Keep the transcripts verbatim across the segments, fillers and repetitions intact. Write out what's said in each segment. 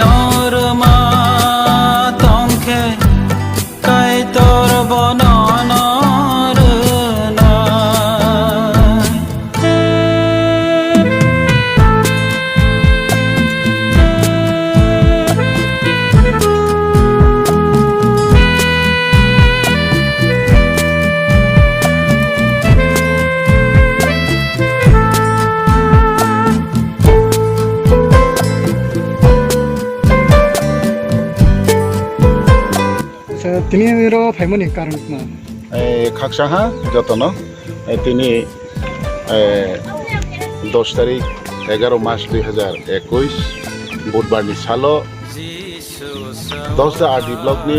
Norma tongkhe Kaitor bono norwnai. Acha, tini oro phaimani karon tma? Eh, khaksa ha jotono, eh, tini, eh, dos tarik, egaro mas dui hajar ekush, Budbar ni salo, Dosda R D block ni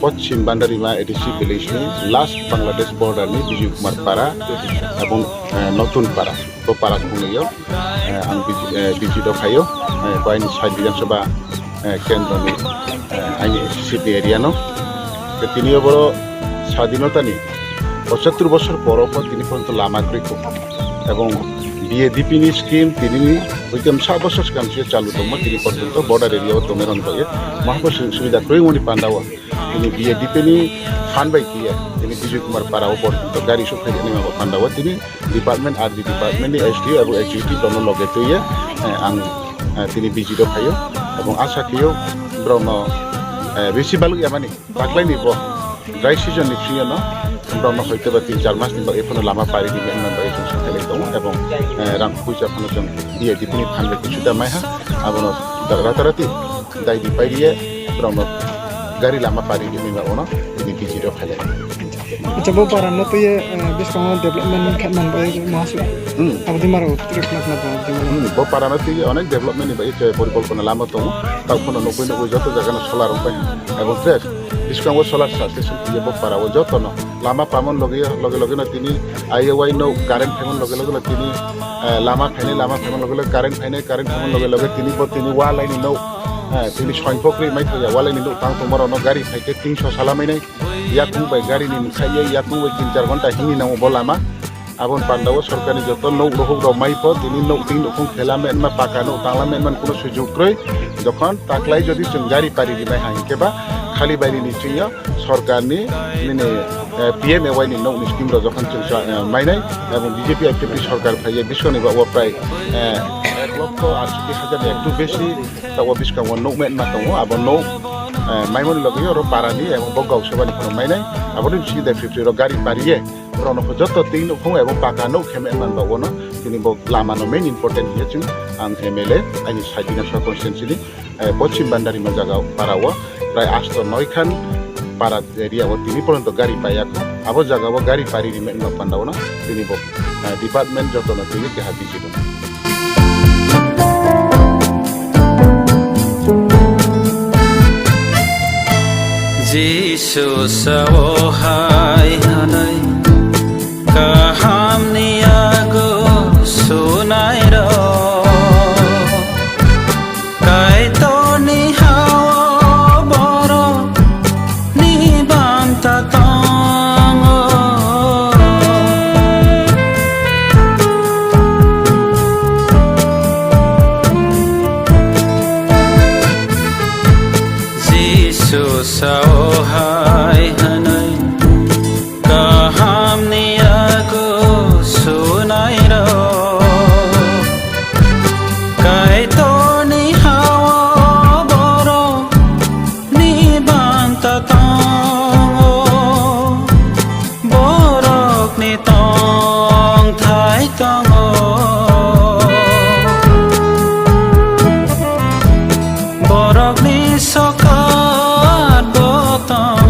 Poschim Bandarima A D C village ni last Bangladesh border ni Bijay Kumar Para ebong, eh, Notun Para. Bo para khungwi o, eh, ang B G, eh, B G do phaio, eh, bo aini side Bidhan Sabha, eh, kendro ni, eh, aini seat ni area no. Tei tini o boro sadinota ni pochattor bosor poro pho tini porjonto lama kwrwi kho. Ebong B A D P ni scheme tini ni hoitem sa bosor swkang se chalu tongmo, tini porjonto border area o tongnai rok ni bagwi maha pho su-, subida kwrwi wngmani panda o. Tini B A D P ni phan bai kiya, tini Bijay Kumar Para o porjonto gari sok phai nima bo panda o tini department, R D department ni S D O abo executive rokno loge twiye, eh, ang, eh, tini visit o phaio, ebong asa khio borokno, eh, bisi baluk yamani taklaini bo dry season ni singyo no borokno hoito ba tin char mas ni bagwi phano lama pari di men bagwi chwng sakhelai tongo, ebong, eh, rang puisa phano chwng B A D P ni phan bai kisu da maiha, abono ratarati dai di pairiye borokno gari lama pari di men bagwi no tini visit o phailai. Acha, bo para no twiye, eh, bwskango development khe man bai ma se. Hmm. Abo di maro trip na na ba di maro. Hmm, bo para no twiye onek development ni bai je porikolpona lama tongo. Tao phano nugwi nugwi joto jaga no solar rok bai. Abo tre bwskango solar substation twiye bo para o joto no lama pamon loge loge loge no tini I O I no current phaimon loge loge no tini, eh, lama phainai lama phaimon loge loge current phainai current phaimon loge loge tini bo tini wa line ni no, eh, tini soin pokri mai thaya wa line ni no tang tongma rok no gari phai khe tingso sala mai nai. Yakung bai gari ni mkha ye, yakung bai tin char ghonta hini nango bo lama. Aboni panda o sorkar ni joto nok rohok rok mai pho, tini nok tin nukhung khela menma, paka nok tangla menma kuno sujug kroi. Jokhon taklai jodi chwng gari pari rinai ha hinkhe ba khali bai rini chwngyo sorkar ni nini, eh, P M A Y ni nok ni scheme rok jokhon chwng sa-, eh, mainai, ebong B J P I P F T sorkar phai ye biswk ni ba o prai, eh, ek lokho atsoti hajar ni ektu besi. Tabok bwskango nukmani ma tongo, abo nuk, eh, maimani logi oro parani abo bo gausabani phano mainai. Aboni bisingo de fifty rok gari pariye borokno joto twi nukhung abo paka nuk khe manba, uano tini bo lamano main important hiya chwng ang M L A ani side Bidhan Sabha constituency ni, eh, Poschim Bandarima jaga para o prai asto noi khan para area o tini poronto gari paiya kho. Abo jaga o gari pari rimani ma panda o no tini bo, eh, department joto no tini keha busy. Jisu sao hai hwnwi kahamni yago sunairok, Kaitorni ha-o borok ni banta tongo. Jisu sao hai hwnwi kahamni yago sunairok, Kaitorni ha-o borok ni banta tongo, borokni tongthai tongo, borokni sokat bo tongo.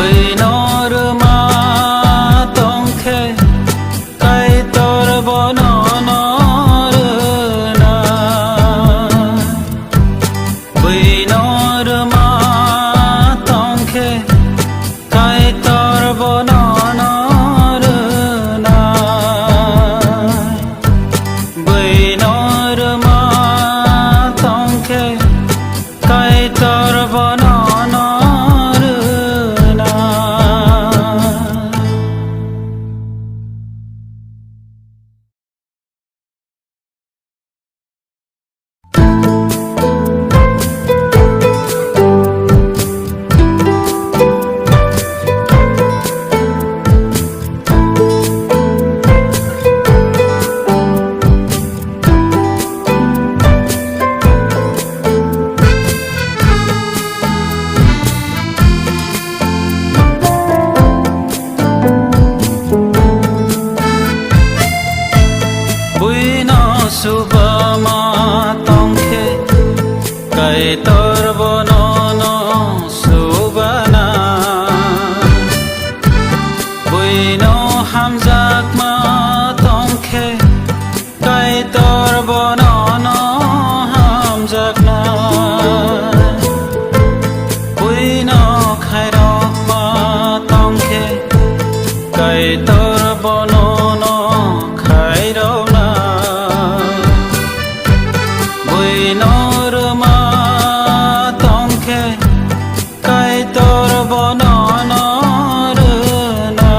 Buino rwma tongkhe Kaitor bono no rwna. Buino rwma tongkhe Kaitor bono no rwna. Buino rwma tongkhe Kaitor bono no rwna. Buino subama tongkhe Kaitor bono no subana. Buino hamjakma tongkhe Kaitor bono no hamjakna. Buino khairokma tongkhe Kaitor bono no khairokna. Buino rwma tongkhe Kaitor bono no rwna.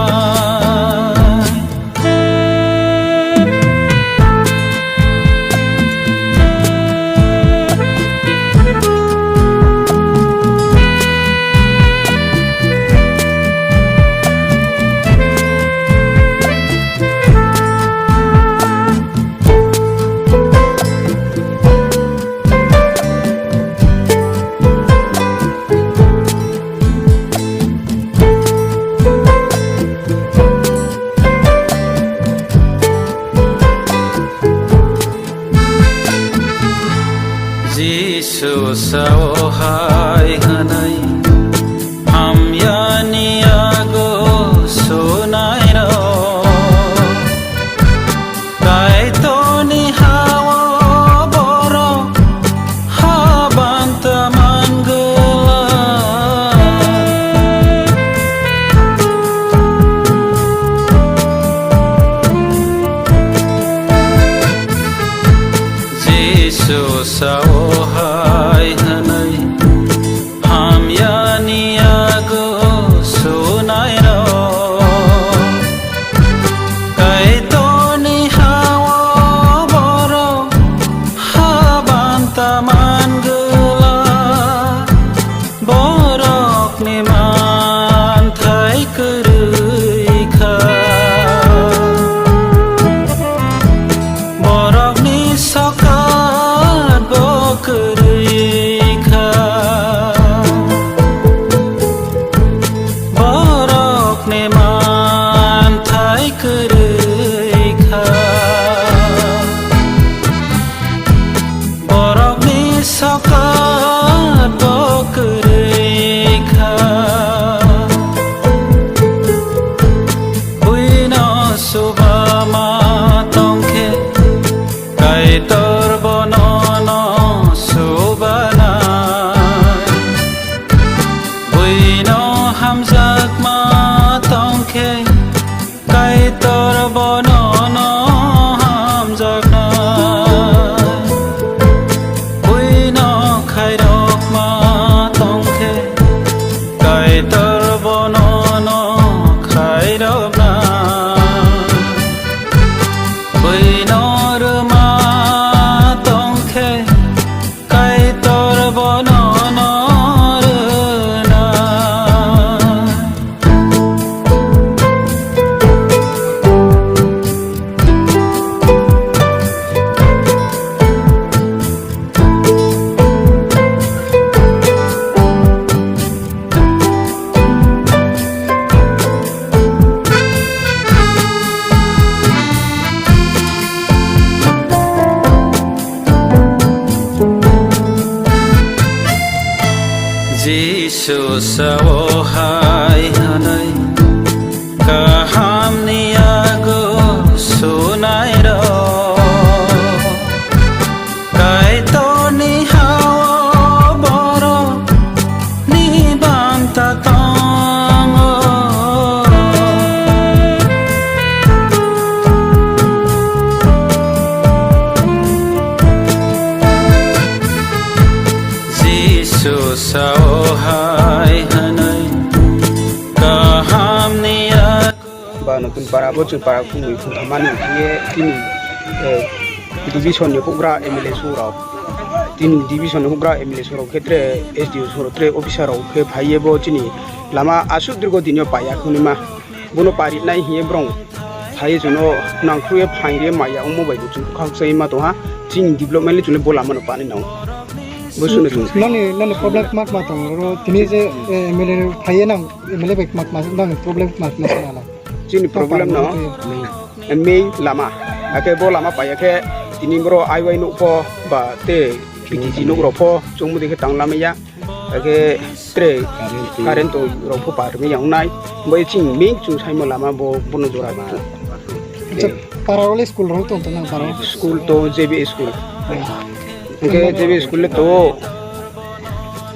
Notun para bo chwng para khumui khumthamani hiye chini, eh, division ni hugra M L A surok. Chini division ni hugra M L A surok khe tre S D O surok tre officer rok khe phaiye bo chini lama aswk dirgo dinyo paiya khunima. Bono parinai hiye brong phaiye chwngno nangkhruye phaingriye maya omo bai bo chwng khakchai ma tongha. Chini development le chwngno bo lama no pani nang. Bo chwngno chwng. Nani, nani problem kma kma tongo? Oro tini je, eh, M L A phaiye nang, M L A bai kma kma nang problem kma kma sana. Chini problem no main lama. Ake bo lama paiya khe tini boro I Y nukpho ba te P T G nukrok pho chwngmudi khe tang lamaya. Ake tre current rok pho par mi yang nai. Bo ching main chwng saimo lama bo bono jora ma. Acha, para ole school rok tong tong para. School to J B school. Ke J B school le to.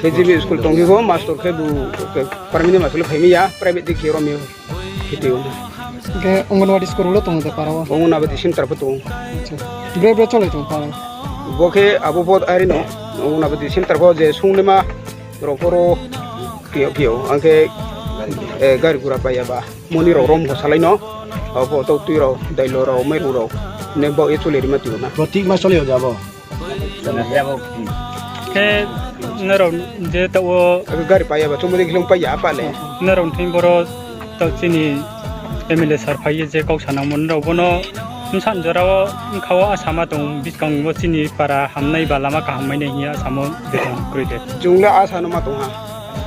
Ke J B school tong bo master khe bu permanent master le phaimi ya private dikhi romio. Khiti o. Ke Anganwadi school lo tong de para. Anganwadi center pho tong. Acha. Bre bre chole tong para. Bo khe abo bo ari no. Anganwadi center pho je sunglema rok pho ro pio pio. Angke, eh, gari gura paiya ba. Moni rok rom ho salai no. Abo to twi rok, dailo rok, mairu rok. Ne bo e chole rima tio na. Protik ma chole o jabo. Khe norok je tao gari paiya ba chumudi khilong paiya apa le. Norok thing boro tao chini M L A sir phaiye je kok sanang mon rok bono msan jorao khao asama tong biskango chini para hamnai ba lama kaham mai nai hiya asamo de tong kroi de. Chungle asa no ma tong ha.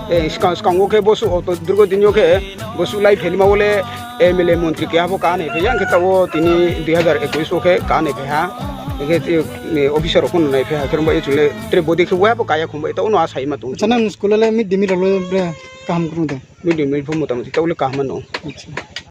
Eh, skang, skango khe bosu auto durgo dinyo khe bosu lai phelima bole M L A montri khe abo ka nai phaiya, hwnkhe tao tini dui hazar ekwis o khe ka nai phaiha. Hwnkhe tei, eh, officer rok phano nai phaiha, khe romba e chule tre body khe waiha bo kaya khumbai tao no asai ma tong. Acha, nang school le mid day meal rok le bre kaham kwrwng de? Mid day meal pho mota moti tao le kaham no. Acha.